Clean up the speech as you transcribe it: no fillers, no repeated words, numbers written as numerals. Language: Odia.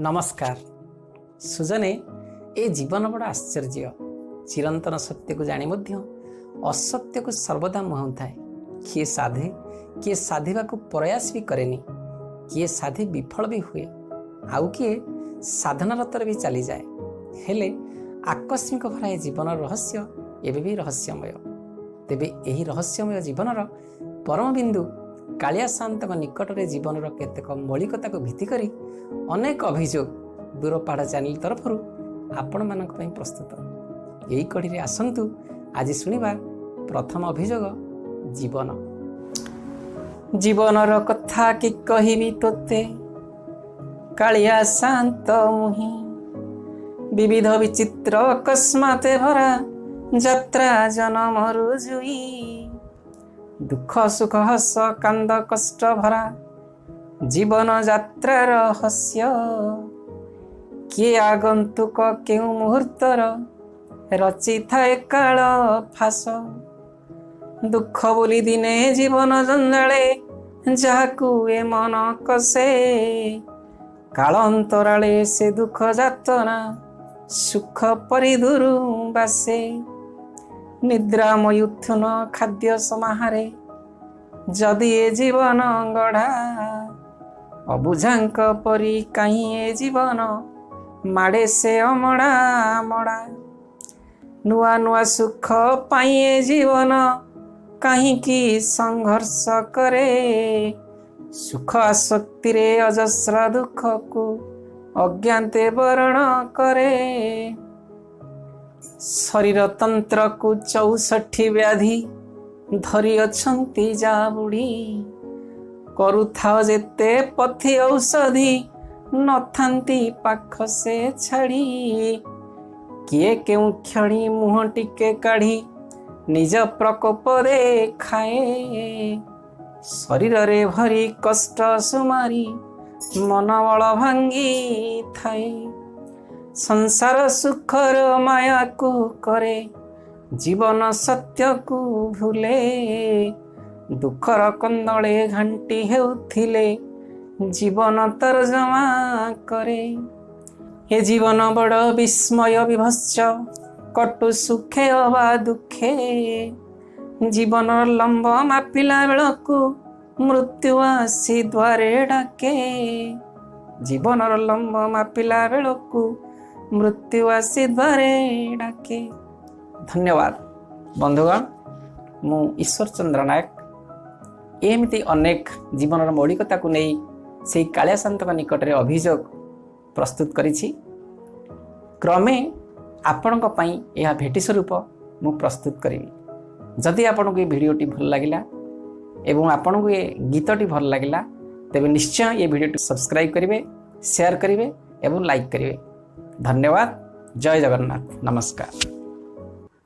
ନମସ୍କାର ସୁଜନେ, ଏ ଜୀବନ ବଡ଼ ଆଶ୍ଚର୍ଯ୍ୟ। ଚିରନ୍ତନ ସତ୍ୟକୁ ଜାଣି ମଧ୍ୟ ଅସତ୍ୟକୁ ସର୍ବଦା ମୁହାଁଉଥାଏ। କିଏ ସାଧେ, କିଏ ସାଧିବାକୁ ପ୍ରୟାସ ବି କରେନି, କିଏ ସାଧି ବିଫଳ ବି ହୁଏ, ଆଉ କିଏ ସାଧନାରତରେ ବି ଚାଲିଯାଏ। ହେଲେ ଆକସ୍ମିକ ଭରା ଏ ଜୀବନର ରହସ୍ୟ ଏବେ ବି ରହସ୍ୟମୟ। ତେବେ ଏହି ରହସ୍ୟମୟ ଜୀବନର ପରମ ବିନ୍ଦୁ କାଳିଆ ସାଆନ୍ତଙ୍କ ନିକଟରେ ଜୀବନର କେତେକ ମୌଳିକତାକୁ ଭିତ୍ତି କରି ଅନେକ ଅଭିଯୋଗ ଦୂରପାଢ଼ ଚ୍ୟାନେଲ ତରଫରୁ ଆପଣମାନଙ୍କ ପାଇଁ ପ୍ରସ୍ତୁତ। ଏହି କଡ଼ିରେ ଆସନ୍ତୁ ଆଜି ଶୁଣିବା ପ୍ରଥମ ଅଭିଯୋଗ, ଜୀବନ। ଜୀବନର କଥା କି କହିବି ତୋତେ କାଳିଆ ସାଆନ୍ତ ମୁହିଁ, ବିବିଧ ବିଚିତ୍ର ଅକସ୍ମାତେ ଭରା ଯାତ୍ରା ଜନମରୁ ଜୁଇ। ଦୁଃଖ ସୁଖ ହସ କାନ୍ଦ କଷ୍ଟ ଭରା ଜୀବନ ଯାତ୍ରା ରହସ୍ୟ। କିଏ ଆଗନ୍ତୁକ କେଉଁ ମୁହୂର୍ତ୍ତର ରଚିଥାଏ କାଳ ଫାଶ। ଦୁଃଖ ବୋଲି ଦିନେ ଜୀବନ ଜଞ୍ଜାଳେ ଯାହାକୁ ଏ ମନ କଷେ, କାଳ ଅନ୍ତରାଳେ ସେ ଦୁଃଖ ଯାତନା ସୁଖ ପରି ଦୂରୁ ବାସେ। ନିଦ୍ରା ମୈଥୁନ ଖାଦ୍ୟ ସମାହାରେ ଯଦି ଏ ଜୀବନ ଗଢ଼ା, ଅବୁଝାଙ୍କ ପରି କାହିଁ ଏ ଜୀବନ ମାଡ଼େ ସେ ଅମଡ଼ା ମଡ଼ା। ନୂଆ ନୂଆ ସୁଖ ପାଇଁ ଏ ଜୀବନ କାହିଁକି ସଂଘର୍ଷ କରେ, ସୁଖ ଆସକ୍ତିରେ ଅଜସ୍ର ଦୁଃଖକୁ ଅଜ୍ଞାତେ ବରଣ କରେ। ଶରୀର ତନ୍ତ୍ରକୁ 64 ବ୍ୟାଧି ଧରି ଅଛନ୍ତି ଜାବୁଡ଼ି, କରୁଥାଅ ଯେତେ ପଥି ଔଷଧି ନଥାନ୍ତି ପାଖ ସେ ଛାଡ଼ି। କିଏ କେଉଁ କ୍ଷଣି ମୁହଁ ଟିକେ କାଢ଼ି ନିଜ ପ୍ରକୋପ ଦେଖାଏ, ଶରୀରରେ ଭରି କଷ୍ଟ ସୁମାରି ମନୋବଳ ଭାଙ୍ଗି ଥାଏ। ସଂସାର ସୁଖର ମାୟାକୁ କରେ ଜୀବନ ସତ୍ୟକୁ ଭୁଲେ, ଦୁଃଖର କନ୍ଦଳେ ଘାଣ୍ଟି ହେଉଥିଲେ ଜୀବନ ତର୍ଜମା କରେ। ଏ ଜୀବନ ବଡ଼ ବିସ୍ମୟ ବିଭତ୍ସ କଟୁ ସୁଖେ ଅବା ଦୁଃଖେ, ଜୀବନର ଲମ୍ବ ମାପିଲା ବେଳକୁ ମୃତ୍ୟୁ ଆସି ଦ୍ୱାରେ ଡାକେ। ଜୀବନର ଲମ୍ବ ମାପିଲା ବେଳକୁ ମୃତ୍ୟୁ ଆସି ଦ୍ୱାରେ ଡାକେ। ଧନ୍ୟବାଦ ବନ୍ଧୁଗଣ। ମୁଁ ଈଶ୍ୱର ଚନ୍ଦ୍ର ନାୟକ ଏମିତି ଅନେକ ଜୀବନର ମୌଳିକତାକୁ ନେଇ ସେଇ କାଳିଆ ସାଆନ୍ତଙ୍କ ନିକଟରେ ଅଭିଯୋଗ ପ୍ରସ୍ତୁତ କରିଛି। କ୍ରମେ ଆପଣଙ୍କ ପାଇଁ ଏହା ଭେଟି ସ୍ୱରୂପ ମୁଁ ପ୍ରସ୍ତୁତ କରିବି। ଯଦି ଆପଣଙ୍କୁ ଏ ଭିଡ଼ିଓଟି ଭଲ ଲାଗିଲା ଏବଂ ଆପଣଙ୍କୁ ଏ ଗୀତଟି ଭଲ ଲାଗିଲା, ତେବେ ନିଶ୍ଚୟ ଏ ଭିଡ଼ିଓଟି ସବସ୍କ୍ରାଇବ୍ କରିବେ, ସେୟାର କରିବେ ଏବଂ ଲାଇକ୍ କରିବେ। ଧନ୍ୟବାଦ। ଜୟ ଜଗନ୍ନାଥ। ନମସ୍କାର।